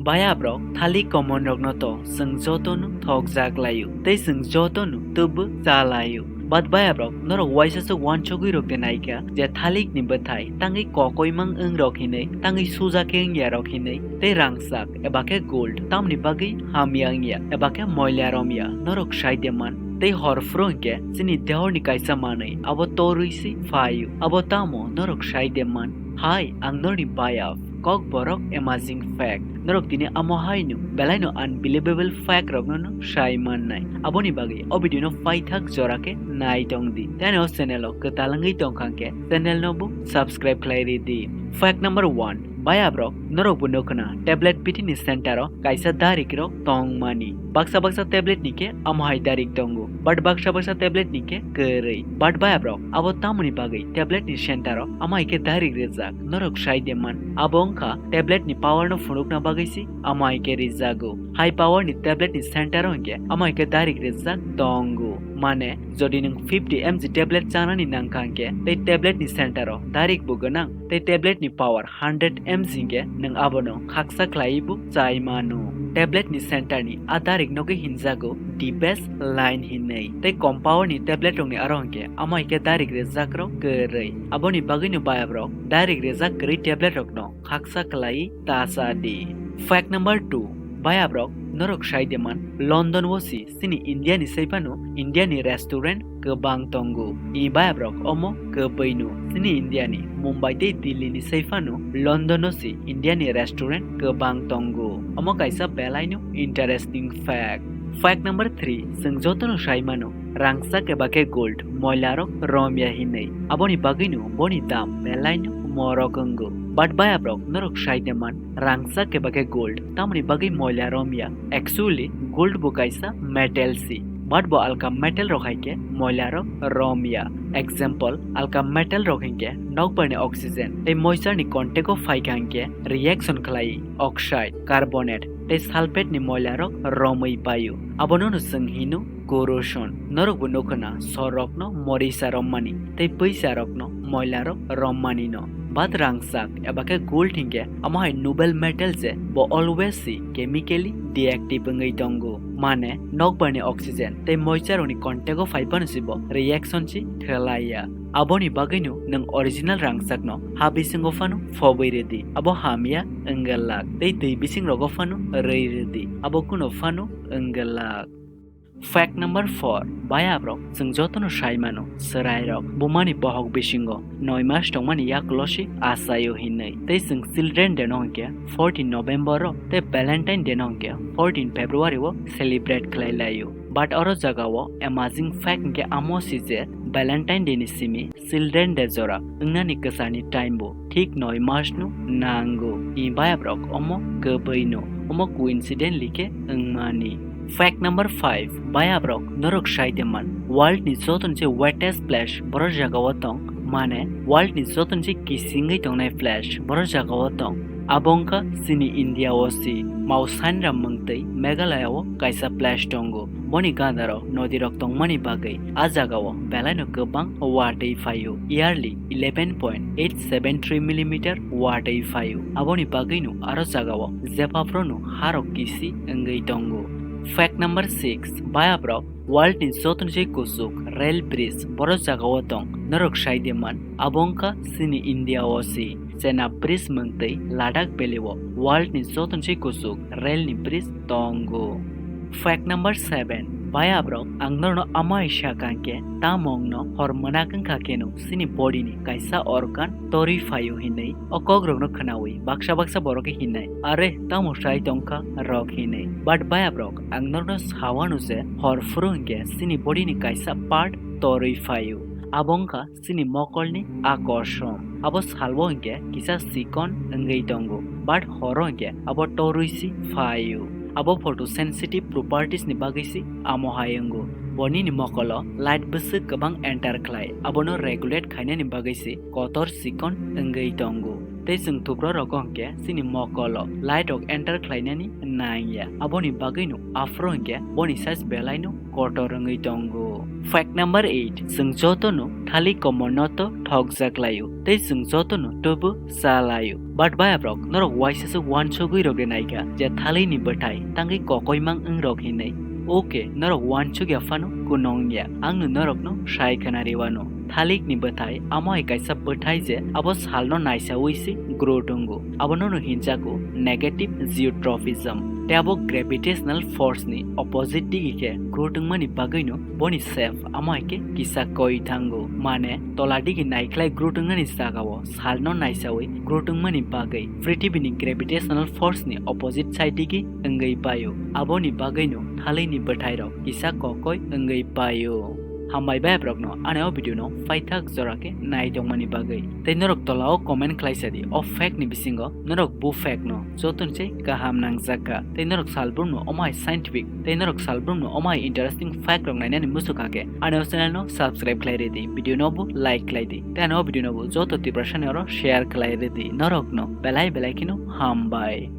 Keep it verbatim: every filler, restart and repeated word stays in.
Bayabrok thalik komonrokno to chwng jotono thokjak laio tei chwng jotono tubuk cha laio. But bayabrok norok waisa se uansugwi rok de naikha je thalikni bwthai tangwi kokoimang wngrok hinwi, tangwi suja khe wngya rok hinwi, tei rangchak eba khe gold tamni bagwi hamya wngya eba khe moila romya norok sai de man. Tei hor phuru hwnkhe chini dehorni kaisa manwi abo torwi se phaio. Abo tamo norok sai de man? Hai, ang norni bayap. Kokborok amazing fact. Norok tini amo haino belaino unbelievable fact rokno no sai mannai. Aboni bagwi o video no paithak jora khe nai tong di. Tei o channel o kwtal wngwi tongkha khe channel no bo subscribe khlai ri di. Fact number one. Bayabrok, norok bo nukho na, tablet bithi ni center o kaisa darik rok tongmani. Baksa baksa tablet ni khe amo hai darik tongo, but baksa baksa tablet ni khe kwrwi. But bayabrok, abo tamoni bagwi tablet ni center o amo hai khe darik rijak, norok sai de man. Abo wngkha tablet ni power no phunukna bagwi se amo hai khe rijago. High power ni tablet ni center o hwnkhe amo hai khe darik rijak tongo. Mane, jodi nwng fifty M G tablet chanani nangkha hwnkhe, tei tablet ni center o darik bo gwnang, tei tablet ni power hundred M G hwnkhe nwng abono khaksa khlaiwi bo chai mano. Tablet ni center ni a darik nogwi hinjago the best line hinwi. Tei kom power ni tablet rokni aro hwnkhe amo hai khe darik rijak rok kwrwi. Aboni bagwino bayabrok darik rijak kwrwi tablet rokno khaksa khlaiwi ta cha di. Fact number two. Bayabrok, norok sai de man, London o si chini India ni sai phano India ni restaurant kwbang tongo. I bayabrok omo kwbwino. Chini India ni Mumbai tei Delhi ni sai phano London o si India ni restaurant kwbang tongo. Omo kaisa belaino interesting fact. Fact number three, chwng jotono sai mano, rangchak eba khe gold moila rok romya hinwi. Aboni bagwino boni dam belaino morok wngo. But bayabrok, norok sai de man, rangchak eba khe gold tamoni bagwi moila romya? Actually, gold bo kaisa metal si, but bo alka metal rok hai khe moila rok romya. Example, alka metal rok hinkhe nokbar ni oxygen tei moisture ni contact o phaikha hinkhe reaction khlai oxide, carbonate tei sulphate ni moila rok romwi paio. Abono no chwng hino corrosion. Norok bo nukho na, sor rokno morisa rommani tei pwisa rokno moila rok rommani no. But rangchak eba khe gold hinkhe amo hai noble metal je bo always si chemically deactive wngwi tongo. Mane, nokbar ni oxygen tei moisture rokni contact o phai phano si bo reaction si khlaiya. Aboni bagwino nwng original rangchakno ha bisingo phano phobwi rwdi, abo hamya wngwlak, tei twi bising rogo phano rwi rwdi, abo kuno phano wngwlak. Fact number four. Bayabrok, chwng jotono sai mano, chwrairok bumani bohok bisingo noi mas tongmani yakulo si achaio hinwi. Tei chwng Children Day no hinkhe fourteen November o tei Valentine Day no hinkhe fourteen February o celebrate khlai laio. But oro jagao amazing fact hinkhe amo si je Valentine Day ni simi Children Day jora wngnani kwchani time bo thik noi mas no nango. I bayabrok omo kwbwino, omo coincidentally khe wngmani. Fact number five. Bayabrok, norok sai de man, world ni jotono se wettest place boro jagao tong, mane world ni jotono se kisingwi tongnai place boro jagao tong. Abo wngkha chini India o si Mao Sanram mungtwi Meghalaya o kaisa place tongo. Boni gandarok nodirok tongmani bagwi a jagao belaino kwbang watwi phaio. Yearly eleven point eight seven three millimeter watwi phaio. Aboni bagwino aro jagao jephaphrono harok kisi wngwi tongo. Fact number six. Bayabrok, world ni jotono se kuchuk rail bridge boro jagao tong, norok sai de man, abo wngkha chini India o si Chenab Bridge mungtwi Ladakh Valley o world ni jotono se kuchuk rail ni bridge tongo. Fact number seven. Bayabrok, ang norokno amai sakha khe, tamongno hor mwnak wngkha kheno chini body ni kaisa organ torwi phaio hinwi o kokrokno khwnawi baksa baksa borok khe hinnai, "Are, tamo sai tongkha rok?" hinwi. But bayabrok, ang norokno sawano je hor phuru hinkhe chini body ni kaisa part torwi phaio. Abo wngkha chini mokolni akorson. Abo salbo hinkhe kisa chikon wngwi tongo, but horo hinkhe abo torwi si phaio. Abo photosensitive properties ni bagwi si amo hai wngo. Bo nini mokolo light bwswk kwbang enter khlai, abono regulate khainani bagwi si kotor chikon wngwi tongo. Tei chwng thupra rogo hinkhe chini mokolo light rok enter khlainani nangya. Aboni bagwino aphuru hinkhe boni size belaino kotor wngwi tongo. Fact number eight, chwng jotono thalik komorno to thokjak laio, tei chwng jotono tubu cha laio. But bayaprok, norok waisa se uansugwi rok de naikha je thalikni bwthai tangwi kokoi mang wng rok hinwi. Okay, norok uansuk ya phano kunong ya, ang no norokno sai khna riwano. Thalikni bwthai amo hai kaisa bwthai je abo salno naisawi se grow tongo. Abono no hinjago negative geotrophism. Tei abo gravitational force ni opposite digi khe grow tongmani bagwino boni shape amo hai khe kisa koi thango. Mane tola digi naikhlai grow tongnani jagao salno naisawi grow tongmani bagwi prithibini gravitational force ni opposite side digi wngwi paio. Aboni bagwino thalikni bwthairok kisa kokoi wngwi paio. Hambai bayaprokno ani o video no paithak jora khe naitongmani bagwi. Tei norok tola o comment khlai sadi, o fact ni bisingo norok bo fact no jotono se kaham nangjakha. Tei norok salbrumno omai scientific, tei norok salbrumno omai interesting fact rok nainani muchukha khe ani o channel no subscribe khlai ridi, video no bo like khlai di. Tei ani o video no bo joto Tiprasani oro share khlai ridi. Norokno belai belai kheno hambai.